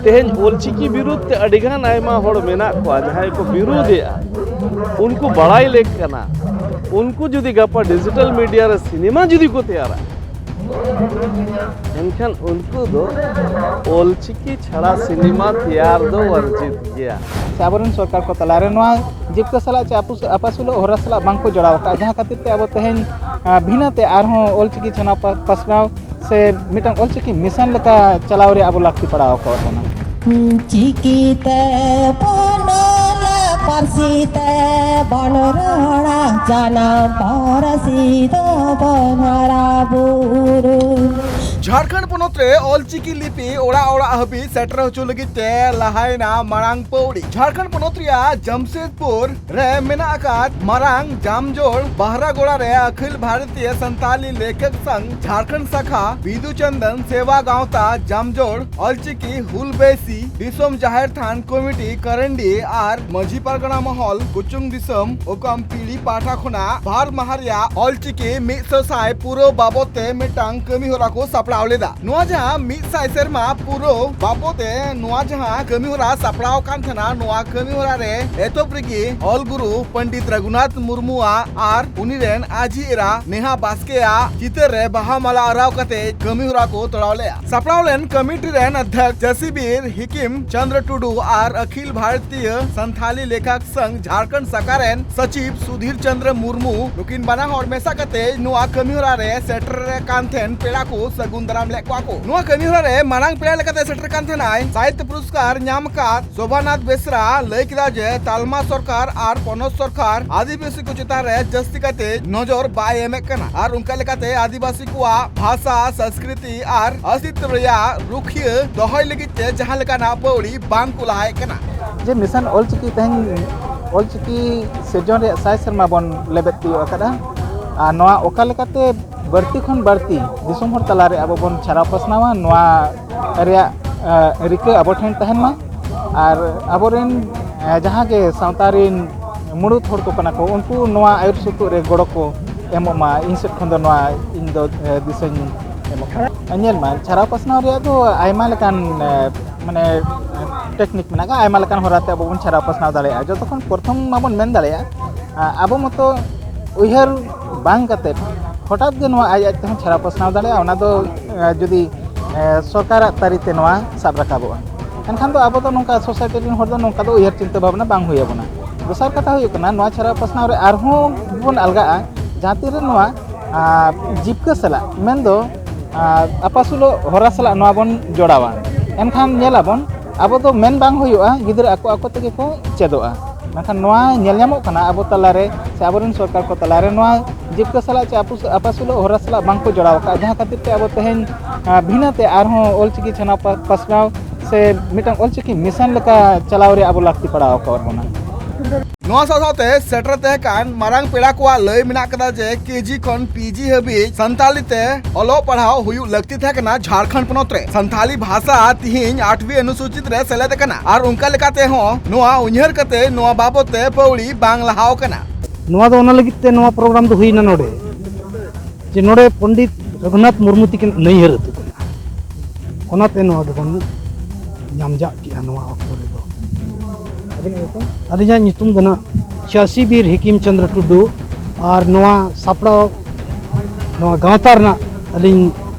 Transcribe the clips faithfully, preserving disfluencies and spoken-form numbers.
ᱛᱮᱦᱮᱧ ᱚᱞᱪᱤᱠᱤ ᱵᱤᱨᱩᱫᱷ ᱛᱮ ᱟᱹᱰᱤᱜᱟᱱ ᱟᱭᱢᱟ ᱦᱚᱲ ᱢᱮᱱᱟᱜ ᱠᱚᱣᱟ, ᱡᱟᱦᱟᱸᱭ ᱠᱚ ᱵᱤᱨᱩᱫᱷᱮᱜᱼᱟ᱾ ᱩᱱᱠᱩ ᱵᱟᱲᱟᱭ ᱞᱮᱠ ᱠᱟᱱᱟ, ᱩᱱᱠᱩ ᱡᱩᱫᱤ ᱜᱟᱯᱟ ᱰᱤᱡᱤᱴᱟᱞ ᱢᱤᱰᱤᱭᱟ ᱨᱮ ᱥᱤᱱᱮᱢᱟ ᱡᱩᱫᱤ ᱠᱚ ᱛᱮᱭᱟᱨᱟ, ᱮᱱᱠᱷᱟᱱ ᱩᱱᱠᱩ ᱫᱚ ᱚᱞᱪᱤᱠᱤ ᱪᱷᱟᱲᱟ ᱥᱤᱱᱮᱢᱟ ᱛᱮᱭᱟᱨ ᱫᱚ ᱵᱟᱨᱡᱤᱛ ᱜᱮᱭᱟ᱾ ᱥᱮ ᱟᱵᱚᱨᱮᱱ ᱥᱚᱨᱠᱟᱨ ᱠᱚ ᱛᱟᱞᱟᱨᱮ ᱱᱚᱣᱟ ᱡᱤᱵᱽᱠᱟᱹ ᱥᱟᱞᱟᱜ ᱪᱮ ᱟᱯᱩᱥ-, ᱟᱯᱟᱥᱩᱞᱚᱜ ᱦᱚᱨᱟ ᱥᱟᱞᱟᱜ ᱵᱟᱝᱠᱚ ᱡᱚᱲᱟᱣ ᱟᱠᱟᱫᱼᱟ, ᱡᱟᱦᱟᱸ ᱠᱷᱟᱹᱛᱤᱨ ᱛᱮ ᱟᱵᱚ ᱛᱮᱦᱮᱧ, ᱟᱸ, ᱵᱷᱤᱱᱟᱹ ᱛᱮ ᱟᱨᱦᱚᱸ ᱚᱞᱪᱤᱠᱤ ᱪᱷᱟᱱᱟᱣ ᱯᱟ-, ᱯᱟᱥᱱᱟᱣ ᱥᱮ ᱢᱤᱫᱴᱟᱝ ᱚᱞᱪᱤᱠᱤ ᱢᱤᱥᱚᱱ ᱞᱮᱠᱟ ᱪᱟᱞᱟᱣ ᱨᱮᱭᱟᱜ ᱟᱵᱚ ᱞᱟᱹᱠᱛᱤ ᱯᱟᱲᱟᱣ ᱟᱠᱟᱫ ᱵᱚᱱᱟ᱾ ᱪᱤᱠᱤ ᱛᱮ ᱵᱚᱱ ᱚᱞᱟ, ᱯᱟᱹᱨᱥᱤ ᱛᱮ ᱵᱚᱱ ᱨᱚᱲᱟ, ᱡᱟᱱᱟᱢ ᱯᱟᱹᱨᱥᱤ ᱫᱚ ᱵᱚᱱ ᱦᱟᱨᱟ ᱵᱩᱨᱩ᱾ ᱡᱷᱟᱲᱠᱷᱚᱸᱰ ᱯᱚᱱᱚᱛ ᱨᱮ ᱚᱞᱪᱤᱠᱤ ᱞᱤᱯᱤ ᱚᱲᱟᱜ ᱚᱲᱟᱜ ᱦᱟᱹᱵᱤᱡ ᱥᱮᱴᱮᱨ ᱦᱚᱪᱚ ᱞᱟᱹᱜᱤᱫ ᱛᱮ ᱞᱟᱦᱟᱭᱮᱱᱟ ᱢᱟᱲᱟᱝ ᱯᱟᱹᱣᱲᱤ᱾ ᱡᱷᱟᱲᱠᱷᱚᱸᱰ ᱯᱚᱱᱚᱛ ᱨᱮᱭᱟᱜ ᱡᱟᱢᱥᱮᱫᱽᱯᱩᱨ ᱨᱮ ᱢᱮᱱᱟᱜ ᱟᱠᱟᱫ ᱢᱟᱨᱟᱝ ᱡᱟᱢᱡᱳᱲ ᱵᱟᱦᱨᱟᱜᱳᱲᱟ ᱨᱮ ᱟᱹᱠᱷᱤᱞ ᱵᱷᱟᱨᱚᱛᱤᱭᱚ ᱥᱟᱱᱛᱟᱞᱤ ᱞᱮᱠᱷᱚᱠ ᱥᱚᱝᱜᱷ ᱡᱷᱟᱲᱠᱷᱚᱸᱰ ᱥᱟᱠᱷᱟ ᱵᱤᱫᱩ ᱪᱟᱱᱫᱟᱱ ᱥᱮᱵᱟ ᱜᱟᱶᱛᱟ ᱡᱟᱢᱡᱳᱲ ᱚᱞᱪᱤᱠᱤ ᱦᱩᱞ ᱵᱟᱹᱭᱥᱤ ᱫᱤᱥᱚᱢ ᱡᱟᱦᱮᱨ ᱛᱷᱟᱱ ᱠᱚᱢᱤᱴᱤ ᱠᱟᱨᱟᱱᱰᱤ ᱟᱨ ᱢᱟᱹᱡᱷᱤ ᱯᱟᱨᱜᱟᱱᱟ ᱢᱚᱦᱚᱞ ᱠᱩᱪᱩᱝ ᱫᱤᱥᱚᱢ ᱚᱠᱟᱢ ᱯᱤᱲᱦᱤ ᱯᱟᱦᱴᱟ ᱠᱷᱚᱱᱟᱜ ᱵᱟᱨ ᱢᱟᱦᱟ ᱨᱮᱭᱟᱜ ᱚᱞᱪᱤᱠᱤ ᱢᱤᱫ ᱥᱟᱥᱟᱭ ᱯᱩᱨᱟᱹᱣ ᱵᱟᱵᱚᱫ ᱛᱮ ᱢᱤᱫᱴᱟᱝ ᱠᱟᱹᱢᱤ ᱦᱚᱨᱟ ᱠᱚ ᱥᱟᱯᱲᱟᱣ ᱞᱮᱫᱟ᱾ ᱱᱚᱣᱟ ᱡᱟᱦᱟᱸ ᱢᱤᱫ ᱥᱟᱭ ᱥᱮᱨᱢᱟ ᱯᱩᱨᱟᱹᱣ ᱵᱟᱵᱚᱫ ᱛᱮ ᱱᱚᱣᱟ ᱡᱟᱦᱟᱸ ᱠᱟᱹᱢᱤ ᱦᱚᱨᱟ ᱥᱟᱯᱲᱟᱣ ᱠᱟᱱ ᱛᱟᱦᱮᱱᱟ, ᱱᱚᱣᱟ ᱠᱟᱹᱢᱤ ᱦᱚᱨᱟ ᱨᱮ ᱮᱛᱚᱦᱚᱵ ᱨᱮᱜᱮ ᱚᱞ ᱜᱩᱨᱩ ᱯᱚᱱᱰᱤᱛ ᱨᱟᱹᱜᱷᱩᱱᱟᱛᱷ ᱢᱩᱨᱢᱩᱣᱟᱜ ᱟᱨ ᱩᱱᱤ ᱨᱮᱱ ᱟᱡᱷᱤ ᱮᱨᱟ ᱱᱮᱦᱟ ᱵᱟᱥᱠᱮᱭᱟᱜ ᱪᱤᱛᱟᱹᱨ ᱨᱮ ᱵᱟᱦᱟ ᱢᱟᱞᱟ ᱟᱨᱟᱣ ᱠᱟᱛᱮ ᱠᱟᱹᱢᱤ ᱦᱚᱨᱟ ᱠᱚ ᱛᱚᱲᱟᱣ ᱞᱮᱫᱼᱟ᱾ ᱥᱟᱯᱲᱟᱣ ᱞᱮᱱ ᱠᱚᱢᱤᱴᱤ ᱨᱮᱱ ᱚᱫᱷᱭᱚᱠ ᱡᱟᱥᱤᱵᱤᱨ ᱦᱤᱠᱤᱢ ᱪᱚᱸᱫᱽᱨᱚ ᱴᱩᱰᱩ ᱟᱨ ᱟᱹᱠᱷᱤᱞ ᱵᱷᱟᱨᱚᱛᱤᱭᱚ ᱥᱟᱱᱛᱷᱟᱞᱤ ᱞᱮᱠᱷᱚᱠ ᱥᱚᱝᱜᱷ ᱡᱷᱟᱲᱠᱷᱚᱸᱰ ᱥᱟᱠᱷᱟ ᱨᱮᱱ ᱥᱚᱪᱤᱵᱽ ᱥᱩᱫᱷᱤᱨ ᱪᱚᱸᱫᱽᱨᱚ ᱢᱩᱨᱢᱩ, ᱱᱩᱠᱤᱱ ᱵᱟᱱᱟ ᱦᱚᱲ ᱢᱮᱥᱟ ᱠᱟᱛᱮ ᱱᱚᱣᱟ ᱠᱟᱹᱢᱤ ᱦᱚᱨᱟ ᱨᱮ ᱥᱮᱴᱮᱨ ᱠᱟᱱ ᱛᱟᱦᱮᱱ ᱯᱮᱲᱟ ᱠᱚ ᱥᱟᱹᱜᱩᱱ ᱫᱟᱨᱟᱢ ᱞᱮᱫ ᱠᱚᱣᱟ ᱠᱚ᱾ ᱱᱚᱣᱟ ᱠᱟᱹᱢᱤ ᱦᱚᱨᱟ ᱨᱮ ᱢᱟᱲᱟᱝ ᱯᱮᱲᱟ ᱞᱮᱠᱟᱛᱮ ᱥᱮᱴᱮᱨ ᱠᱟᱱ ᱛᱟᱦᱮᱱᱟᱭ ᱥᱟᱦᱤᱛᱭᱚ ᱯᱩᱨᱚᱥᱠᱟᱨ ᱧᱟᱢ ᱟᱠᱟᱫ ᱥᱳᱵᱷᱟᱱᱟᱛᱷ ᱵᱮᱥᱨᱟ᱾ ᱞᱟᱹᱭ ᱠᱮᱫᱟ ᱡᱮ ᱛᱟᱞᱢᱟ ᱥᱚᱨᱠᱟᱨ ᱟᱨ ᱯᱚᱱᱚᱛ ᱥᱚᱨᱠᱟᱨ ᱟᱹᱫᱤᱵᱟᱹᱥᱤ ᱠᱚ ᱪᱮᱛᱟᱱ ᱨᱮ ᱡᱟᱹᱥᱛᱤ ᱠᱟᱛᱮ ᱱᱚᱡᱚᱨ ᱵᱟᱭ ᱮᱢᱮᱫ ᱠᱟᱱᱟ ᱟᱨ ᱚᱱᱠᱟ ᱞᱮᱠᱟᱛᱮ ᱟᱹᱫᱤᱵᱟᱹᱥᱤ ᱠᱚᱣᱟᱜ ᱵᱷᱟᱥᱟ, ᱥᱚᱝᱥᱠᱨᱤᱛᱤ ᱟᱨ ᱚᱥᱛᱤᱛᱵ ᱨᱮᱭᱟᱜ ᱨᱩᱠᱷᱤᱭᱟᱹ ᱫᱚᱦᱚᱭ ᱞᱟᱹᱜᱤᱫ ᱛᱮ ᱡᱟᱦᱟᱸ ᱞᱮᱠᱟᱱᱟᱜ ᱯᱟᱹᱣᱲᱤ ᱵᱟᱝ ᱠᱚ ᱞᱟᱦᱟᱭᱮᱫ ᱠᱟᱱᱟ᱾ ᱡᱮ ᱢᱤᱥᱚᱱ ᱚᱞᱪᱤᱠᱤ ᱛᱮᱦᱮᱧ ᱚᱞᱪᱤᱠᱤ ᱥᱤᱨᱡᱚᱱ ᱨᱮᱭᱟᱜ ᱥᱟᱭ ᱥᱮᱨᱢᱟ ᱵᱚᱱ ᱞᱮᱵᱮᱫ ᱛᱤᱭᱳᱜ ᱟᱠᱟᱫᱟ, ᱟᱨ ᱱᱚᱣᱟ ᱚᱠᱟ ᱞᱮᱠᱟᱛᱮ ᱵᱟᱹᱲᱛᱤ ᱠᱷᱚᱱ ᱵᱟᱹᱲᱛᱤ ᱫᱤᱥᱚᱢ ᱦᱚᱲ ᱛᱟᱞᱟᱨᱮ ᱟᱵᱚ ᱵᱚᱱ ᱪᱷᱟᱨᱟᱣ ᱯᱟᱥᱱᱟᱣᱟ, ᱱᱚᱣᱟ ᱨᱮᱭᱟᱜ, ᱮ, ᱨᱤᱠᱟᱹ ᱟᱵᱚ ᱴᱷᱮᱱ ᱛᱟᱦᱮᱱ ᱢᱟ᱾ ᱟᱨ ᱟᱵᱚᱨᱮᱱ, ᱮ, ᱡᱟᱦᱟᱸ ᱜᱮ ᱥᱟᱶᱛᱟ ᱨᱮᱱ ᱢᱩᱲᱩᱫ ᱦᱚᱲ ᱠᱚ ᱠᱟᱱᱟ ᱠᱚ, ᱩᱱᱠᱩ ᱱᱚᱣᱟ ᱟᱹᱭᱩᱨ ᱥᱩᱛᱩᱜ ᱨᱮ ᱜᱚᱲᱚ ᱠᱚ ᱮᱢᱚᱜ ᱢᱟ᱾ ᱤᱧ ᱥᱮᱫ ᱠᱷᱚᱱ ᱫᱚ ᱱᱚᱣᱟ ᱤᱧ ᱫᱚ, ᱮ, ᱫᱤᱥᱟᱹᱧ ᱧᱮᱞ ᱢᱟ, ᱪᱷᱟᱨᱟᱣ ᱯᱟᱥᱱᱟᱣ ᱨᱮᱭᱟᱜ ᱫᱚ ᱟᱭᱢᱟ ᱞᱮᱠᱟᱱ ᱮ, ᱢᱟᱱᱮ ᱴᱮᱠᱱᱤᱠ ᱢᱮᱱᱟᱜᱼᱟ, ᱟᱭᱢᱟ ᱞᱮᱠᱟᱱ ᱦᱚᱨᱟᱛᱮ ᱟᱵᱚ ᱵᱚᱱ ᱪᱷᱟᱨᱟᱣ ᱯᱟᱥᱱᱟᱣ ᱫᱟᱲᱮᱭᱟᱜᱼᱟ᱾ ᱡᱚᱛᱚ ᱠᱷᱚᱱ ᱯᱨᱚᱛᱷᱚᱢ ᱢᱟᱵᱚᱱ ᱢᱮᱱ ᱫᱟᱲᱮᱭᱟᱜᱼᱟ, ᱟ, ᱟᱵᱚ ᱢᱚᱛᱚ ᱩᱭᱦᱟᱹᱨ ᱵᱟᱝ ᱠᱟᱛᱮᱫ ᱦᱚᱴᱟᱛ ᱜᱮ ᱱᱚᱣᱟ ᱟᱡ ᱟᱡ ᱛᱮᱦᱚᱸ ᱪᱷᱟᱨᱟᱣ ᱯᱟᱥᱱᱟᱣ ᱫᱟᱲᱮᱭᱟᱜᱼᱟ᱾ ᱚᱱᱟ ᱫᱚ ᱮ, ᱡᱩᱫᱤ ᱮ, ᱥᱚᱨᱠᱟᱨᱟᱜ ᱛᱟᱹᱨᱤᱛᱮ ᱱᱚᱣᱟ ᱥᱟᱵ ᱨᱟᱠᱟᱵᱚᱜᱼᱟ, ᱮᱱᱠᱷᱟᱱ ᱫᱚ ᱟᱵᱚ ᱫᱚ ᱱᱚᱝᱠᱟ ᱥᱳᱥᱟᱭᱴᱤ ᱨᱮᱱ ᱦᱚᱲ ᱫᱚ ᱱᱚᱝᱠᱟ ᱫᱚ ᱩᱭᱦᱟᱹᱨ ᱪᱤᱱᱛᱟᱹ ᱵᱷᱟᱵᱽᱱᱟ ᱵᱟᱝ ᱦᱩᱭ ᱟᱵᱚᱱᱟ᱾ ᱫᱚᱥᱟᱨ ᱠᱟᱛᱷᱟ ᱦᱩᱭᱩᱜ ᱠᱟᱱᱟ, ᱱᱚᱣᱟ ᱪᱷᱟᱨᱟᱣ ᱯᱟᱥᱱᱟᱣ ᱨᱮ ᱟᱨᱦᱚᱸ ᱵᱚᱱ ᱟᱞᱜᱟᱜᱼᱟ, ᱡᱟᱦᱟᱸ ᱛᱤᱱᱨᱮ ᱱᱚᱣᱟ ᱟᱨ ᱡᱤᱵᱽᱠᱟᱹ ᱥᱟᱞᱟᱜ, ᱢᱮᱱᱫᱚ ᱟᱨ ᱟᱯᱟᱥᱩᱞᱚᱜ ᱦᱚᱨᱟ ᱥᱟᱞᱟᱜ ᱱᱚᱣᱟ ᱵᱚᱱ ᱡᱚᱲᱟᱣᱟ, ᱮᱱᱠᱷᱟᱱ ᱧᱮᱞᱟᱵᱚᱱ ᱟᱵᱚ ᱫᱚ ᱢᱮᱱ ᱵᱟᱝ ᱦᱩᱭᱩᱜᱼᱟ, ᱜᱤᱫᱽᱨᱟᱹ ᱟᱠᱚ ᱟᱠᱚ ᱛᱮᱜᱮ ᱠᱚ ᱪᱮᱫᱚᱜᱼᱟ᱾ ᱢᱮᱱᱠᱷᱟᱱ ᱱᱚᱣᱟ ᱧᱮᱞ ᱧᱟᱢᱚᱜ ᱠᱟᱱᱟ ᱟᱵᱚ ᱛᱟᱞᱟᱨᱮ ᱥᱮ ᱟᱵᱚᱨᱮᱱ ᱥᱚᱨᱠᱟᱨ ᱠᱚ ᱛᱟᱞᱟᱨᱮ ᱱᱚᱣᱟ ᱡᱤᱵᱽᱠᱟᱹ ᱥᱟᱞᱟᱜ ᱪᱮ ᱟᱯᱩᱥ-, ᱟᱯᱟᱥᱩᱞᱚᱜ ᱦᱚᱨᱟ ᱥᱟᱞᱟᱜ ᱵᱟᱝ ᱠᱚ ᱡᱚᱲᱟᱣ ᱟᱠᱟᱫᱼᱟ, ᱡᱟᱦᱟᱸ ᱠᱷᱟᱹᱛᱤᱨ ᱛᱮ ᱟᱵᱚ ᱛᱮᱦᱮᱧ ᱟᱨ ᱵᱷᱤᱱᱟᱹᱛᱮ ᱟᱨᱦᱚᱸ ᱚᱞᱪᱤᱠᱤ ᱪᱷᱟᱱᱟᱣ ᱯᱟ-, ᱯᱟᱥᱱᱟᱣ ᱥᱮ ᱢᱤᱫᱴᱟᱝ ᱚᱞᱪᱤᱠᱤ ᱢᱤᱥᱚᱱ ᱞᱮᱠᱟ ᱪᱟᱞᱟᱣ ᱨᱮᱭᱟᱜ ᱟᱵᱚ ᱞᱟᱹᱠᱛᱤ ᱯᱟᱲᱟᱣ ᱟᱠᱟᱫ ᱵᱚᱱᱟ᱾ ᱱᱚᱣᱟ ᱥᱟᱶ ᱥᱟᱶᱛᱮ ᱥᱮᱴᱮᱨ ᱛᱟᱦᱮᱸ ᱠᱟᱱ ᱢᱟᱨᱟᱝ ᱯᱮᱲᱟ ᱠᱚᱣᱟᱜ ᱞᱟᱹᱭ ᱢᱮᱱᱟᱜ ᱠᱟᱫᱟ ᱡᱮ ᱠᱮᱡᱤ ᱠᱷᱚᱱ ᱯᱤᱡᱤ ᱦᱟᱹᱵᱤᱡ ᱥᱟᱱᱛᱟᱲᱤ ᱛᱮ ᱚᱞᱚᱜ ᱯᱟᱲᱦᱟᱣ ᱦᱩᱭᱩᱜ ᱞᱟᱹᱠᱛᱤ ᱛᱟᱦᱮᱸ ᱠᱟᱱᱟ ᱡᱷᱟᱲᱠᱷᱚᱸᱰ ᱯᱚᱱᱚᱛ ᱨᱮ᱾ ᱥᱟᱱᱛᱟᱲᱤ ᱵᱷᱟᱥᱟ ᱛᱤᱦᱤᱧ ᱟᱴᱷᱣᱤ ᱚᱱᱩᱥᱩᱪᱤᱛ ᱨᱮ ᱥᱮᱞᱮᱫ ᱟᱠᱟᱱᱟ ᱟᱨ ᱚᱱᱠᱟ ᱞᱮᱠᱟᱛᱮ ᱦᱚᱸ ᱱᱚᱣᱟ ᱩᱭᱦᱟᱹᱨ ᱠᱟᱛᱮ ᱱᱚᱣᱟ ᱵᱟᱵᱚᱛ ᱛᱮ ᱯᱟᱹᱣᱲᱤ ᱵᱟᱝ ᱞᱟᱦᱟᱣ ᱟᱠᱟᱱᱟ᱾ ᱱᱚᱣᱟ ᱫᱚ ᱚᱱᱟ ᱞᱟᱹᱜᱤᱫ ᱛᱮ ᱱᱚᱣᱟ ᱯᱨᱳᱜᱨᱟᱢ ᱫᱚ ᱦᱩᱭᱱᱟ ᱱᱚᱰᱮ, ᱡᱮ ᱱᱚᱰᱮ ᱯᱚᱱᱰᱤᱛ ᱨᱚᱜᱷᱩᱱᱟᱛᱷ ᱢᱩᱨᱢᱩ ᱛᱤᱠᱤᱱ ᱱᱟᱹᱭᱦᱟᱹᱨ ᱟᱹᱛᱩ ᱠᱟᱱᱟ, ᱚᱱᱟᱛᱮ ᱱᱚᱣᱟ ᱫᱚᱵᱚᱱ ᱧᱟᱢ ᱡᱟᱜ ᱠᱮᱜᱼᱟ ᱱᱚᱣᱟ ᱚᱠᱛᱚ ᱨᱮᱫᱚ᱾ ᱟᱹᱵᱤᱱᱟᱜ ᱧᱩᱛᱩᱢ? ᱟᱹᱞᱤᱧᱟᱜ ᱧᱩᱛᱩᱢ ᱫᱚ ᱱᱟᱜ ᱪᱟᱹᱥᱤ ᱵᱤᱨ ᱦᱤᱠᱤᱢ ᱪᱚᱸᱫᱽᱨᱚ ᱴᱩᱰᱩ, ᱟᱨ ᱱᱚᱣᱟ ᱥᱟᱯᱲᱟᱣ, ᱱᱚᱣᱟ ᱜᱟᱶᱛᱟ ᱨᱮᱱᱟᱜ ᱟᱹᱞᱤᱧ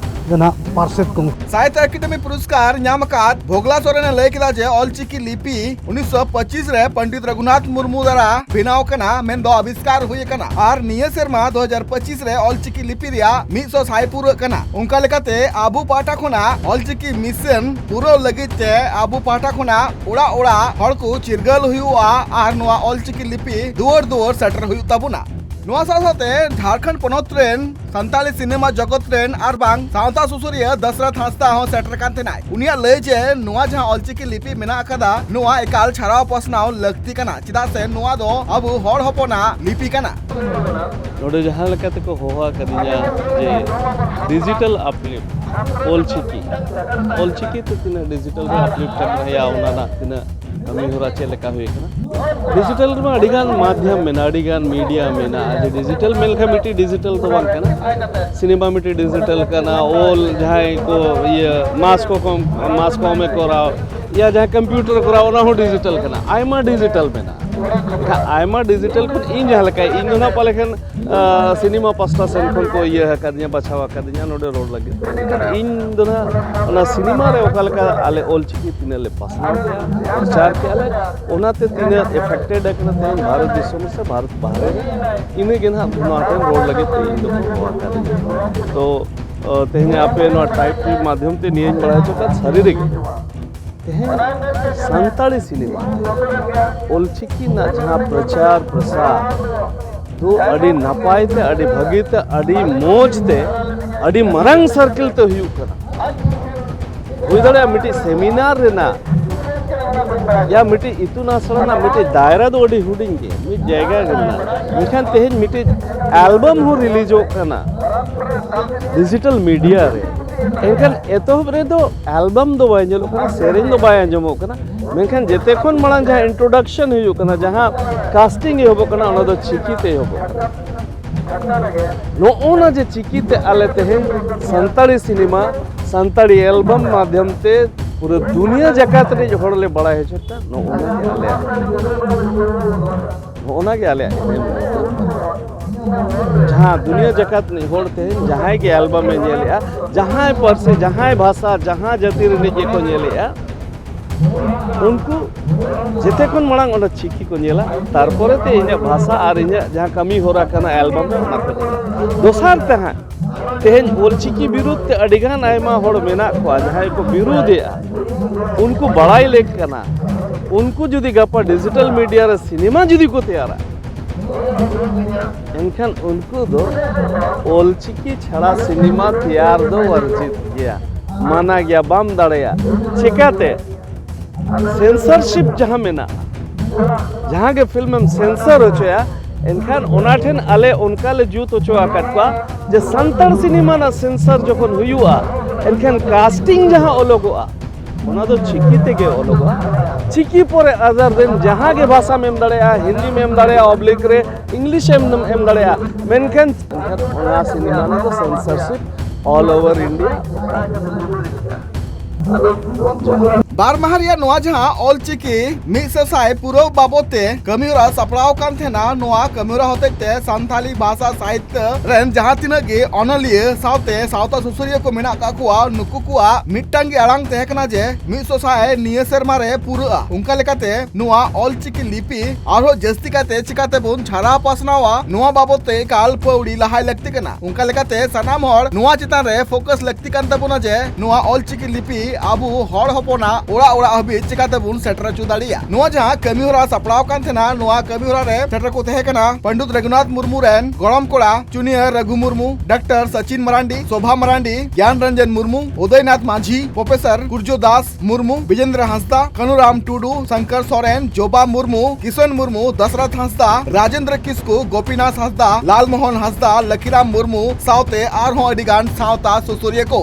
ᱫᱚ ᱱᱟᱜ ᱯᱟᱨᱥᱮᱛ ᱠᱚ᱾ ᱥᱟᱦᱤᱛᱭᱚ ᱮᱠᱟᱰᱮᱢᱤ ᱯᱩᱨᱚᱥᱠᱟᱨ ᱧᱟᱢ ᱟᱠᱟᱫ ᱵᱷᱳᱜᱽᱞᱟ ᱥᱚᱨᱮᱱ ᱮ ᱞᱟᱹᱭ ᱠᱮᱫᱟ ᱡᱮ ᱚᱞᱪᱤᱠᱤ ᱞᱤᱯᱤ ᱩᱱᱤᱥᱥᱚ ᱯᱚᱸᱪᱤᱥ ᱨᱮ ᱯᱚᱱᱰᱤᱛ ᱨᱚᱜᱷᱩᱱᱟᱛᱷ ᱢᱩᱨᱢᱩ ᱫᱟᱨᱟ ᱵᱮᱱᱟᱣ ᱠᱟᱱᱟ, ᱢᱮᱱᱫᱚ ᱟᱵᱤᱥᱠᱟᱨ ᱦᱩᱭ ᱟᱠᱟᱱᱟ᱾ ᱟᱨ ᱱᱤᱭᱟᱹ ᱥᱮᱨᱢᱟ ᱫᱩ ᱦᱟᱡᱟᱨ ᱯᱚᱸᱪᱤᱥ ᱨᱮ ᱚᱞᱪᱤᱠᱤ ᱞᱤᱯᱤ ᱨᱮᱭᱟᱜ ᱢᱤᱫ ᱥᱚ ᱥᱟᱭ ᱯᱩᱨᱟᱹᱜ ᱠᱟᱱᱟ᱾ ᱚᱱᱠᱟ ᱞᱮᱠᱟᱛᱮ ᱟᱵᱚ ᱯᱟᱦᱴᱟ ᱠᱷᱚᱱᱟᱜ ᱚᱞᱪᱤᱠᱤ ᱢᱤᱥᱚᱱ ᱯᱩᱨᱟᱹᱣ ᱞᱟᱹᱜᱤᱫ ᱛᱮ ᱟᱵᱚ ᱯᱟᱦᱴᱟ ᱠᱷᱚᱱᱟᱜ ᱚᱲᱟᱜ ᱚᱲᱟᱜ ᱦᱚᱲ ᱠᱚ ᱪᱤᱨᱜᱟᱹᱞ ᱦᱩᱭᱩᱜᱼᱟ ᱟᱨ ᱱᱚᱣᱟ ᱚᱞᱪᱤᱠᱤ ᱞᱤᱯᱤ ᱫᱩᱣᱟᱹᱨ ᱫᱩᱣᱟᱹᱨ ᱥᱮᱴᱮᱨ ᱦᱩᱭᱩᱜ ᱛᱟᱵᱚᱱᱟ᱾ ᱱᱚᱣᱟ ᱥᱟᱶ ᱥᱟᱶᱛᱮ ᱡᱷᱟᱲᱠᱷᱚᱸᱰ ᱯᱚᱱᱚᱛ ᱨᱮᱱ ᱥᱟᱱᱛᱟᱲᱤ ᱥᱤᱱᱮᱢᱟ ᱡᱚᱜᱚᱛ ᱨᱮᱱ ᱟᱨ ᱵᱟᱝ ᱥᱟᱶᱛᱟ ᱥᱩᱥᱟᱹᱨᱤᱭᱟᱹ ᱫᱟᱥᱨᱟᱛ ᱦᱟᱸᱥᱫᱟ ᱦᱚᱸ ᱥᱮᱴᱮᱨ ᱠᱟᱱ ᱛᱟᱦᱮᱱᱟᱭ᱾ ᱩᱱᱤᱭᱟᱜ ᱞᱟᱹᱭ ᱡᱮ ᱱᱚᱣᱟ ᱡᱟᱦᱟᱸ ᱚᱞᱪᱤᱠᱤ ᱞᱤᱯᱤ ᱢᱮᱱᱟᱜ ᱟᱠᱟᱫᱟ, ᱱᱚᱣᱟ ᱮᱠᱟᱞ ᱪᱷᱟᱨᱟᱣ ᱯᱟᱥᱱᱟᱣ ᱞᱟᱹᱠᱛᱤ ᱠᱟᱱᱟ, ᱪᱮᱫᱟᱜ ᱥᱮ ᱱᱚᱣᱟ ᱫᱚ ᱟᱵᱚ ᱦᱚᱲ ᱦᱚᱯᱚᱱᱟᱜ ᱞᱤᱯᱤ ᱠᱟᱱᱟ᱾ ᱱᱚᱰᱮ ᱡᱟᱦᱟᱸ ᱞᱮᱠᱟ ᱛᱮᱠᱚ ᱦᱚᱦᱚ ᱟᱠᱟᱫᱤᱧᱟ ᱡᱮ digital uplift, ᱚᱞᱪᱤᱠᱤ, ᱚᱞᱪᱤᱠᱤ ᱛᱮ ᱛᱤᱱᱟᱹᱜ digital ᱨᱮ uplift ᱟᱠᱟᱱᱟ, ᱚᱱᱟ ᱨᱮᱱᱟᱜ ᱛᱤᱱᱟᱹᱜ ᱠᱟᱹᱢᱤ ᱦᱚᱨᱟ ᱪᱮᱫ ᱞᱮᱠᱟ ᱦᱩᱭ ᱟᱠᱟᱱᱟ? ᱰᱤᱡᱤᱴᱟᱞ ᱨᱮᱢᱟ ᱟᱹᱰᱤ ᱜᱟᱱ ᱢᱟᱫᱽᱫᱷᱚᱢ ᱢᱮᱱᱟᱜᱼᱟ, ᱟᱹᱰᱤ ᱜᱟᱱ ᱢᱤᱰᱤᱭᱟ ᱢᱮᱱᱟᱜᱼᱟ᱾ ᱡᱮ ᱰᱤᱡᱤᱴᱟᱞ ᱢᱮᱱ ᱞᱮᱠᱷᱟᱱ ᱢᱤᱫᱴᱤᱡ ᱰᱤᱡᱤᱴᱟᱞ ᱫᱚ ᱵᱟᱝ ᱠᱟᱱᱟ, ᱥᱤᱱᱮᱢᱟ ᱢᱤᱫᱴᱤᱡ ᱰᱤᱡᱤᱴᱟᱞ ᱠᱟᱱᱟ, ᱚᱞ ᱡᱟᱦᱟᱸᱭ ᱠᱚ ᱤᱭᱟᱹ ᱢᱟᱥ ᱠᱚ ᱠᱚᱢ ᱢᱟᱥ ᱠᱚᱢᱮ ᱠᱚᱨᱟᱣ, ᱭᱟ ᱡᱟᱦᱟᱸ ᱠᱚᱢᱯᱤᱭᱩᱴᱟᱨ ᱠᱚᱨᱟᱣ, ᱚᱱᱟ ᱦᱚᱸ ᱰᱤᱡᱤᱴᱟᱞ ᱠᱟᱱᱟ, ᱟᱭᱢᱟ ᱰᱤᱡᱤᱴᱟᱞ ᱢᱮᱱᱟᱜᱼᱟ᱾ ᱮᱱᱠᱷᱟᱱ ᱟᱭᱢᱟ ᱰᱤᱡᱤᱴᱟᱞ ᱠᱷᱚᱱ ᱤᱧ ᱡᱟᱦᱟᱸ ᱞᱮᱠᱟ, ᱤᱧ ᱫᱚ ᱱᱟᱜ ᱯᱟᱞᱮ ᱠᱷᱟᱱ ᱟᱸ, ᱥᱤᱱᱮᱢᱟ ᱯᱟᱥᱴᱟ ᱥᱮᱱ ᱠᱷᱚᱱ ᱠᱚ ᱤᱭᱟᱹ ᱟᱠᱟᱫᱤᱧᱟ, ᱵᱟᱪᱷᱟᱣ ᱟᱠᱟᱫᱤᱧᱟ ᱱᱚᱰᱮ ᱨᱚᱲ ᱞᱟᱹᱜᱤᱫ᱾ ᱤᱧ ᱫᱚ ᱱᱟᱦᱟᱜ ᱚᱱᱟ ᱥᱤᱱᱮᱢᱟ ᱨᱮ ᱚᱠᱟ ᱞᱮᱠᱟ ᱟᱞᱮ ᱚᱞ ᱪᱤᱠᱤ ᱛᱤᱱᱟᱹᱜ ᱞᱮ ᱯᱟᱥᱱᱟᱣ ᱠᱮᱜᱼᱟ, ᱯᱨᱚᱪᱟᱨ ᱠᱮᱜᱼᱟ ᱞᱮ, ᱚᱱᱟᱛᱮ ᱛᱤᱱᱟᱹᱜ ᱮᱯᱷᱮᱠᱴᱮᱰ ᱟᱠᱟᱱᱟ ᱛᱮᱦᱮᱧ ᱵᱷᱟᱨᱚᱛ ᱫᱤᱥᱚᱢ ᱥᱮ ᱵᱷᱟᱨᱚᱛ ᱵᱟᱦᱨᱮ ᱨᱮ, ᱤᱱᱟᱹ ᱜᱮ ᱱᱟᱦᱟᱜ ᱱᱚᱣᱟ ᱴᱷᱮᱱ ᱨᱚᱲ ᱞᱟᱹᱜᱤᱫ ᱛᱮ ᱤᱧ ᱫᱚᱠᱚ ᱦᱚᱦᱚ ᱟᱠᱟᱫᱤᱧᱟ᱾ ᱛᱚ, ᱚ, ᱛᱮᱦᱮᱧ ᱟᱯᱮ ᱱᱚᱣᱟ ᱴᱨᱟᱭᱤᱵᱽ ᱴᱤᱵᱷᱤ ᱢᱟᱫᱽᱫᱷᱚᱢ ᱛᱮ ᱱᱤᱭᱟᱹᱧ ᱵᱟᱲᱟᱭ ᱦᱚᱪᱚ ᱠᱮᱫ, ᱥᱟᱹᱨᱤ ᱨᱮᱜᱮ ᱛᱮᱦᱮᱧ ᱥᱟᱱᱛᱟᱲᱤ ᱥᱤᱱᱮᱢᱟ, ᱚᱞᱪᱤᱠᱤ ᱨᱮᱱᱟᱜ ᱡᱟᱦᱟᱸ ᱯᱨᱚᱪᱟᱨ ᱯᱨᱚᱥᱟᱨ ᱫᱚ ᱟᱹᱰᱤ ᱱᱟᱯᱟᱭ ᱛᱮ, ᱟᱹᱰᱤ ᱵᱷᱟᱹᱜᱤ ᱛᱮ, ᱟᱹᱰᱤ ᱢᱚᱡᱽ ᱛᱮ, ᱟᱹᱰᱤ ᱢᱟᱨᱟᱝ ᱥᱟᱨᱠᱮᱞ ᱛᱮ ᱦᱩᱭᱩᱜ ᱠᱟᱱᱟ᱾ ᱦᱩᱭ ᱫᱟᱲᱮᱭᱟᱜᱼᱟ ᱢᱤᱫᱴᱤᱡ ᱥᱮᱢᱤᱱᱟᱨ ᱨᱮᱱᱟᱜ, ᱭᱟ ᱢᱤᱫᱴᱤᱡ ᱤᱛᱩᱱ ᱟᱥᱲᱟ ᱨᱮᱱᱟᱜ ᱢᱤᱫᱴᱤᱡ ᱫᱟᱭᱨᱟ ᱫᱚ ᱟᱹᱰᱤ ᱦᱩᱰᱤᱧ ᱜᱮᱭᱟ, ᱢᱤᱫ ᱡᱟᱭᱜᱟ ᱜᱮ ᱢᱮᱱᱟᱜᱼᱟ᱾ ᱢᱮᱱᱠᱷᱟᱱ ᱛᱮᱦᱮᱧ ᱢᱤᱫᱴᱤᱡ ᱮᱞᱵᱟᱢ ᱦᱚᱸ ᱨᱤᱞᱤᱡᱚᱜ ᱠᱟᱱᱟ ᱰᱤᱡᱤᱴᱟᱞ ᱢᱤᱰᱤᱭᱟ ᱨᱮ᱾ ᱮᱱᱠᱷᱟᱱ ᱮᱛᱚᱦᱚᱵ ᱨᱮᱫᱚ ᱮᱞᱵᱟᱢ ᱫᱚ ᱵᱟᱭ ᱧᱮᱞᱚᱜ ᱠᱟᱱᱟ, ᱥᱮᱨᱮᱧ ᱫᱚ ᱵᱟᱭ ᱟᱸᱡᱚᱢᱚᱜ ᱠᱟᱱᱟ, ᱢᱮᱱᱠᱷᱟᱱ ᱡᱮᱛᱮ ᱠᱷᱚᱱ ᱢᱟᱲᱟᱝ ᱡᱟᱦᱟᱸ ᱤᱱᱴᱨᱳᱰᱟᱠᱥᱚᱱ ᱦᱩᱭᱩᱜ ᱠᱟᱱᱟ, ᱡᱟᱦᱟᱸ ᱠᱟᱥᱴᱤᱝ ᱮᱦᱚᱵᱚᱜ ᱠᱟᱱᱟ, ᱚᱱᱟ ᱫᱚ ᱪᱤᱠᱤ ᱛᱮ ᱮᱦᱚᱵᱚᱜ ᱠᱟᱱᱟ᱾ ᱱᱚᱜᱼᱚ ᱱᱟ ᱡᱮ ᱪᱤᱠᱤ ᱛᱮ ᱟᱞᱮ ᱛᱮᱦᱮᱧ ᱥᱟᱱᱛᱟᱲᱤ ᱥᱤᱱᱮᱢᱟ, ᱥᱟᱱᱛᱟᱲᱤ ᱮᱞᱵᱟᱢ ᱢᱟᱫᱽᱫᱷᱚᱢ ᱛᱮ ᱯᱩᱨᱟᱹ ᱫᱩᱱᱤᱭᱟᱹ ᱡᱟᱠᱟᱛ ᱨᱮᱱ ᱦᱚᱲ ᱞᱮ ᱵᱟᱲᱟᱭ ᱦᱚᱪᱚᱭᱮᱫ ᱠᱟᱱ, ᱱᱚᱜᱼᱚ ᱱᱟ ᱜᱮ ᱟᱞᱮᱭᱟᱜ, ᱱᱚᱜᱼᱚ ᱱᱟ ᱜᱮ ᱟᱞᱮᱭᱟᱜ ᱮᱱᱮᱢ᱾ ᱡᱟᱦᱟᱸ ᱫᱩᱱᱤᱭᱟᱹ ᱡᱟᱠᱟᱛ ᱨᱤᱱᱤᱡ ᱦᱚᱲ ᱛᱮᱦᱮᱧ ᱡᱟᱦᱟᱸᱭ ᱜᱮ ᱮᱞᱵᱟᱢᱮ ᱧᱮᱞᱮᱜᱼᱟ, ᱡᱟᱦᱟᱸᱭ ᱯᱟᱹᱨᱥᱤ, ᱡᱟᱦᱟᱸᱭ ᱵᱷᱟᱥᱟ, ᱡᱟᱦᱟᱸ ᱡᱟᱹᱛᱤ ᱨᱤᱱᱤᱡ ᱜᱮᱠᱚ ᱧᱮᱞᱮᱜᱼᱟ, ᱩᱱᱠᱩ ᱡᱮᱛᱮ ᱠᱷᱚᱱ ᱢᱟᱲᱟᱝ ᱚᱱᱟ ᱪᱤᱠᱤ ᱠᱚ ᱧᱮᱞᱟ, ᱛᱟᱨᱯᱚᱨᱮ ᱛᱮ ᱤᱧᱟᱹᱜ ᱵᱷᱟᱥᱟ ᱟᱨ ᱤᱧᱟᱹᱜ ᱡᱟᱦᱟᱸ ᱠᱟᱹᱢᱤ ᱦᱚᱨᱟ ᱠᱟᱱᱟ ᱮᱞᱵᱟᱢ ᱨᱮ, ᱚᱱᱟ ᱠᱚ ᱧᱮᱞᱟ᱾ ᱫᱚᱥᱟᱨ ᱛᱮ ᱦᱟᱸᱜ ᱛᱮᱦᱮᱧ ᱚᱞᱪᱤᱠᱤ ᱵᱤᱨᱩᱫᱷ ᱛᱮ ᱟᱹᱰᱤᱜᱟᱱ ᱟᱭᱢᱟ ᱦᱚᱲ ᱢᱮᱱᱟᱜ ᱠᱚᱣᱟ, ᱡᱟᱦᱟᱸᱭ ᱠᱚ ᱵᱤᱨᱩᱫᱷᱮᱜᱼᱟ, ᱩᱱᱠᱩ ᱵᱟᱲᱟᱭ ᱞᱮᱠ ᱠᱟᱱᱟ, ᱩᱱᱠᱩ ᱡᱩᱫᱤ ᱜᱟᱯᱟ ᱰᱤᱡᱤᱴᱟᱞ ᱢᱤᱰᱤᱭᱟ ᱨᱮ ᱥᱤᱱᱮᱢᱟ ᱡᱩᱫᱤ ᱠᱚ ᱛᱮᱭᱟᱨᱟ, ᱮᱱᱠᱷᱟᱱ ᱩᱱᱠᱩ ᱫᱚ ᱚᱞᱪᱤᱠᱤ ᱪᱷᱟᱲᱟ ᱥᱤᱱᱮᱢᱟ ᱛᱮᱭᱟᱨ ᱫᱚ ᱵᱚᱨᱡᱤᱛ ᱜᱮᱭᱟ, ᱢᱟᱱᱟ ᱜᱮᱭᱟ, ᱵᱟᱢ ᱫᱟᱲᱮᱭᱟᱜᱼᱟ᱾ ᱪᱮᱠᱟᱛᱮ? ᱥᱮᱱᱥᱚᱨᱥᱤᱯ ᱡᱟᱦᱟᱸ ᱢᱮᱱᱟᱜᱼᱟ, ᱡᱟᱦᱟᱸ ᱜᱮ ᱯᱷᱤᱞᱢ ᱮᱢ ᱥᱮᱱᱥᱚᱨ ᱦᱚᱪᱚᱭᱟ, ᱮᱱᱠᱷᱟᱱ ᱚᱱᱟ ᱴᱷᱮᱱ ᱟᱞᱮ ᱚᱱᱠᱟ ᱞᱮ ᱡᱩᱛ ᱦᱚᱪᱚ ᱟᱠᱟᱫ ᱠᱚᱣᱟ ᱡᱮ ᱥᱟᱱᱛᱟᱲ ᱥᱤᱱᱮᱢᱟ ᱨᱮᱱᱟᱜ ᱥᱮᱱᱥᱚᱨ ᱡᱚᱠᱷᱚᱱ ᱦᱩᱭᱩᱜᱼᱟ, ᱮᱱᱠᱷᱟᱱ ᱠᱟᱥᱴᱤᱝ ᱡᱟᱦᱟᱸ ᱚᱞᱚᱜᱚᱜᱼᱟ, ᱚᱱᱟ ᱫᱚ ᱪᱤᱠᱤ ᱛᱮᱜᱮ ᱚᱞᱚᱜᱚᱜᱼᱟ᱾ ᱪᱤᱠᱤ ᱯᱚᱨᱮ other than ᱡᱟᱦᱟᱸ ᱜᱮ ᱵᱷᱟᱥᱟᱢ ᱮᱢ ᱫᱟᱲᱮᱭᱟᱜᱼᱟ, ᱦᱤᱱᱫᱤᱢ ᱮᱢ ᱫᱟᱲᱮᱭᱟᱜᱼᱟ, ᱚᱵᱞᱤᱠ ᱨᱮ ᱤᱝᱞᱤᱥ ᱮᱢ ᱮᱢ ᱫᱟᱲᱮᱭᱟᱜᱼᱟ, ᱢᱮᱱᱠᱷᱟᱱ ᱚᱱᱟ ᱥᱤᱱᱮᱢᱟ ᱨᱮᱫᱚ censorship all over India᱾ ᱵᱟᱨ ᱢᱟᱦᱟ ᱨᱮᱭᱟᱜ ᱱᱚᱣᱟ ᱡᱟᱦᱟᱸ ᱚᱞᱪᱤᱠᱤ ᱢᱤᱫ ᱥᱟᱥᱟᱭ ᱯᱩᱨᱟᱹᱣ ᱵᱟᱵᱚᱫ ᱛᱮ ᱠᱟᱹᱢᱤᱦᱚᱨᱟ ᱥᱟᱯᱲᱟᱣ ᱟᱠᱟᱱ ᱛᱟᱦᱮᱱᱟ᱾ ᱱᱚᱣᱟ ᱠᱟᱹᱢᱤᱦᱚᱨᱟ ᱦᱚᱛᱮᱡ ᱛᱮ ᱥᱟᱱᱛᱟᱞᱤ ᱵᱷᱟᱥᱟ ᱥᱟᱦᱤᱛᱭᱚ ᱨᱮᱱ ᱡᱟᱦᱟᱸ ᱛᱤᱱᱟᱹᱜ ᱜᱮ ᱚᱱᱚᱞᱤᱭᱟᱹ ᱥᱟᱶᱛᱮ ᱥᱟᱶᱛᱟ ᱥᱩᱥᱟᱹᱨᱤᱭᱟᱹ ᱠᱚ ᱢᱮᱱᱟᱜ ᱟᱠᱟᱫ ᱠᱚᱣᱟ, ᱱᱩᱠᱩ ᱠᱚᱣᱟᱜ ᱢᱤᱫᱴᱟᱝ ᱜᱮ ᱟᱲᱟᱝ ᱛᱟᱦᱮᱸ ᱠᱟᱱᱟ ᱡᱮ ᱢᱤᱫ ᱥᱟᱥᱟᱭ ᱱᱤᱭᱟᱹ ᱥᱮᱨᱢᱟ ᱨᱮ ᱯᱩᱨᱟᱹᱜᱼᱟ᱾ ᱚᱱᱠᱟ ᱞᱮᱠᱟᱛᱮ ᱱᱚᱣᱟ ᱚᱞᱪᱤᱠᱤ ᱞᱤᱯᱤ ᱟᱨᱦᱚᱸ ᱡᱟᱹᱥᱛᱤ ᱠᱟᱛᱮ ᱪᱤᱠᱟᱛᱮᱵᱚᱱ ᱪᱷᱟᱨᱟᱣ ᱯᱟᱥᱱᱟᱣᱟ, ᱱᱚᱣᱟ ᱵᱟᱵᱚᱫ ᱛᱮ ᱮᱠᱟᱞ ᱯᱟᱹᱣᱲᱤ ᱞᱟᱦᱟᱭ ᱞᱟᱹᱠᱛᱤ ᱠᱟᱱᱟ᱾ ᱚᱱᱠᱟ ᱞᱮᱠᱟᱛᱮ ᱥᱟᱱᱟᱢ ᱦᱚᱲ ᱱᱚᱣᱟ ᱪᱮᱛᱟᱱ ᱨᱮ ᱯᱷᱳᱠᱟᱥ ᱞᱟᱹᱠᱛᱤ ᱠᱟᱱ ᱛᱟᱵᱚᱱᱟ ᱡᱮ ᱱᱚᱣᱟ ᱚᱞᱪᱤᱠᱤ ᱞᱤᱯᱤ ᱟᱵᱚ ᱦᱚᱲ ᱦᱚᱯᱚᱱᱟᱜ ᱚᱲᱟᱜ ᱚᱲᱟᱜ ᱦᱟᱹᱵᱤᱡ ᱪᱤᱠᱟᱛᱮᱵᱚᱱ ᱥᱮᱴᱮᱨ ᱦᱚᱪᱚ ᱫᱟᱲᱮᱭᱟᱜᱼᱟ᱾ ᱱᱚᱣᱟ ᱡᱟᱦᱟᱸ ᱠᱟᱹᱢᱤ ᱦᱚᱨᱟ ᱥᱟᱯᱲᱟᱣ ᱠᱟᱱ ᱛᱟᱦᱮᱱᱟ, ᱱᱚᱣᱟ ᱠᱟᱹᱢᱤ ᱦᱚᱨᱟ ᱨᱮ ᱥᱮᱴᱮᱨ ᱠᱚ ᱛᱟᱦᱮᱸ ᱠᱟᱱᱟ ᱯᱚᱱᱰᱤᱛ ᱨᱚᱜᱷᱩᱱᱟᱛᱷ ᱢᱩᱨᱢᱩ ᱨᱮᱱ ᱜᱚᱲᱚᱢ ᱠᱚᱲᱟ ᱪᱩᱱᱤᱭᱟᱹ ᱨᱟᱹᱜᱷᱩ ᱢᱩᱨᱢᱩ, ᱰᱟᱠᱛᱟᱨ ᱥᱚᱪᱤᱱ ᱢᱟᱨᱟᱱᱰᱤ, ᱥᱳᱵᱷᱟ ᱢᱟᱨᱟᱱᱰᱤ, ᱜᱮᱭᱟᱱ ᱨᱚᱧᱡᱚᱱ ᱢᱩᱨᱢᱩ, ᱩᱫᱚᱭᱱᱟᱛᱷ ᱢᱟᱹᱡᱷᱤ, ᱯᱨᱚᱯᱷᱮᱥᱚᱨ ᱠᱩᱨᱡᱚ ᱫᱟᱥ ᱢᱩᱨᱢᱩ, ᱵᱤᱡᱮᱱᱫᱨᱚ ᱦᱟᱸᱥᱫᱟ, ᱠᱟᱱᱩᱨᱟᱢ ᱴᱩᱰᱩ, ᱥᱚᱝᱠᱚᱨ ᱥᱚᱨᱮᱱ, ᱡᱚᱵᱟ ᱢᱩᱨᱢᱩ, ᱠᱤᱥᱚᱱ ᱢᱩᱨᱢᱩ, ᱫᱚᱥᱨᱚᱛᱷ ᱦᱟᱸᱥᱫᱟ, ᱨᱟᱡᱮᱱᱫᱨᱚ ᱠᱤᱥᱠᱩ, ᱜᱳᱯᱤᱱᱟᱛᱷ ᱦᱟᱸᱥᱫᱟ, ᱞᱟᱞᱢᱳᱦᱚᱱ ᱦᱟᱸᱥᱫᱟ, ᱞᱟᱠᱷᱤᱨᱟᱢ ᱢᱩᱨᱢᱩ ᱥᱟᱶᱛᱮ ᱟᱨᱦᱚᱸ ᱟᱹᱰᱤ ᱜᱟᱱ ᱥᱟᱶᱛᱟ ᱥᱩᱥᱟᱹᱨᱤᱭᱟᱹ ᱠᱚ᱾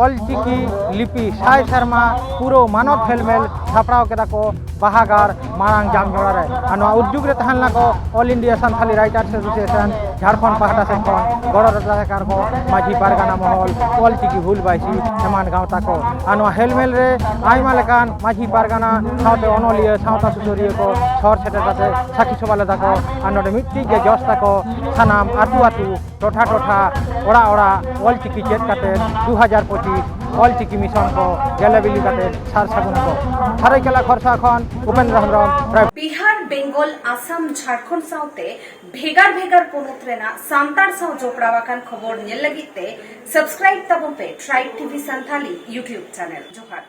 ᱚᱞᱪᱤᱠᱤ ᱞᱤᱯᱤ ᱥᱟᱭ ᱥᱮᱨᱢᱟ ᱯᱩᱨᱟᱹᱣ ᱢᱟᱱᱚᱛ ᱦᱮᱞᱢᱮᱞ ᱥᱟᱯᱲᱟᱣ ᱠᱮᱫᱟ ᱠᱚ ᱵᱟᱦᱟᱜᱟᱲ ᱢᱟᱲᱟᱝ ᱡᱟᱢᱡᱚᱲᱟ ᱨᱮ᱾ ᱟᱨ ᱱᱚᱣᱟ ᱩᱫᱽᱡᱩᱜᱽ ᱨᱮ ᱛᱟᱦᱮᱸ ᱞᱮᱱᱟ ᱠᱚ All India Santhali Writers Association Jharkhand ᱯᱟᱦᱴᱟ ᱥᱮᱫ ᱠᱷᱚᱱ, ᱜᱚᱲᱚ ᱨᱮ ᱛᱟᱦᱮᱸ ᱠᱟᱱᱟ ᱠᱚ ᱢᱟᱹᱡᱷᱤ ᱯᱟᱨᱜᱟᱱᱟ ᱢᱚᱦᱚᱞ, ᱚᱞᱪᱤᱠᱤ ᱦᱩᱞ ᱵᱟᱭᱥᱤ ᱮᱢᱟᱱ ᱜᱟᱶᱛᱟ ᱠᱚ᱾ ᱟᱨ ᱱᱚᱣᱟ ᱦᱮᱞᱢᱮᱞ ᱨᱮ ᱟᱭᱢᱟ ᱞᱮᱠᱟᱱ ᱢᱟᱹᱡᱷᱤ ᱯᱟᱨᱜᱟᱱᱟ ᱥᱟᱶᱛᱮ ᱚᱱᱚᱞᱤᱭᱟᱹ ᱥᱟᱶᱛᱟ ᱥᱩᱥᱟᱹᱨᱤᱭᱟᱹ ᱠᱚ ᱥᱚᱦᱚᱨ ᱥᱮᱴᱮᱨ ᱠᱟᱛᱮ ᱥᱟᱹᱠᱷᱤ ᱥᱚᱵᱷᱟ ᱞᱮᱫᱟ ᱠᱚ᱾ ᱟᱨ ᱱᱚᱰᱮ ᱢᱤᱫᱴᱤᱡ ᱜᱮ ᱡᱚᱥ ᱛᱟᱠᱚ ᱥᱟᱱᱟᱢ ᱟᱹᱛᱩ ᱟᱹᱛᱩ ᱴᱚᱴᱷᱟ ᱴᱚᱴᱷᱟ ᱚᱲᱟᱜ ᱚᱲᱟᱜ ᱚᱞᱪᱤᱠᱤ ᱪᱮᱫ ᱠᱟᱛᱮ ᱫᱩ ᱦᱟᱡᱟᱨ ᱯᱚᱸᱪᱤᱥ ᱚᱞᱪᱤᱠᱤ ᱢᱤᱥᱚᱱ ᱠᱚ ᱜᱮᱞᱮ ᱵᱤᱞᱤ ᱠᱟᱛᱮ ᱥᱟᱨ ᱥᱟᱹᱜᱩᱱ ᱠᱚ᱾ ᱥᱟᱹᱨᱟᱹᱭᱠᱮᱞᱟ ᱠᱷᱚᱨᱥᱟ ᱠᱷᱚᱱ ᱩᱯᱮᱱᱫᱨᱚ ᱦᱮᱢᱵᱨᱚᱢ᱾ ᱵᱤᱦᱟᱨ ᱵᱮᱝᱜᱚᱞ ᱟᱥᱟᱢ ᱡᱷᱟᱲᱠᱷᱚᱸᱰ ᱥᱟᱶᱛᱮ ᱵᱷᱮᱜᱟᱨ ᱵᱷᱮᱜᱟᱨ ᱯᱚᱱᱚᱛ ᱨᱮᱱᱟᱜ ᱥᱟᱱᱛᱟᱲ ᱥᱟᱶ ᱡᱚᱯᱲᱟᱣ ᱟᱠᱟᱱ ᱠᱷᱚᱵᱚᱨ ᱧᱮᱞ ᱞᱟᱹᱜᱤᱫ ᱛᱮ ᱥᱟᱵᱥᱠᱨᱟᱭᱤᱵ ᱛᱟᱵᱚᱱ ᱯᱮ Tribe TV Santali YouTube channel᱾ ᱡᱚᱦᱟᱨ᱾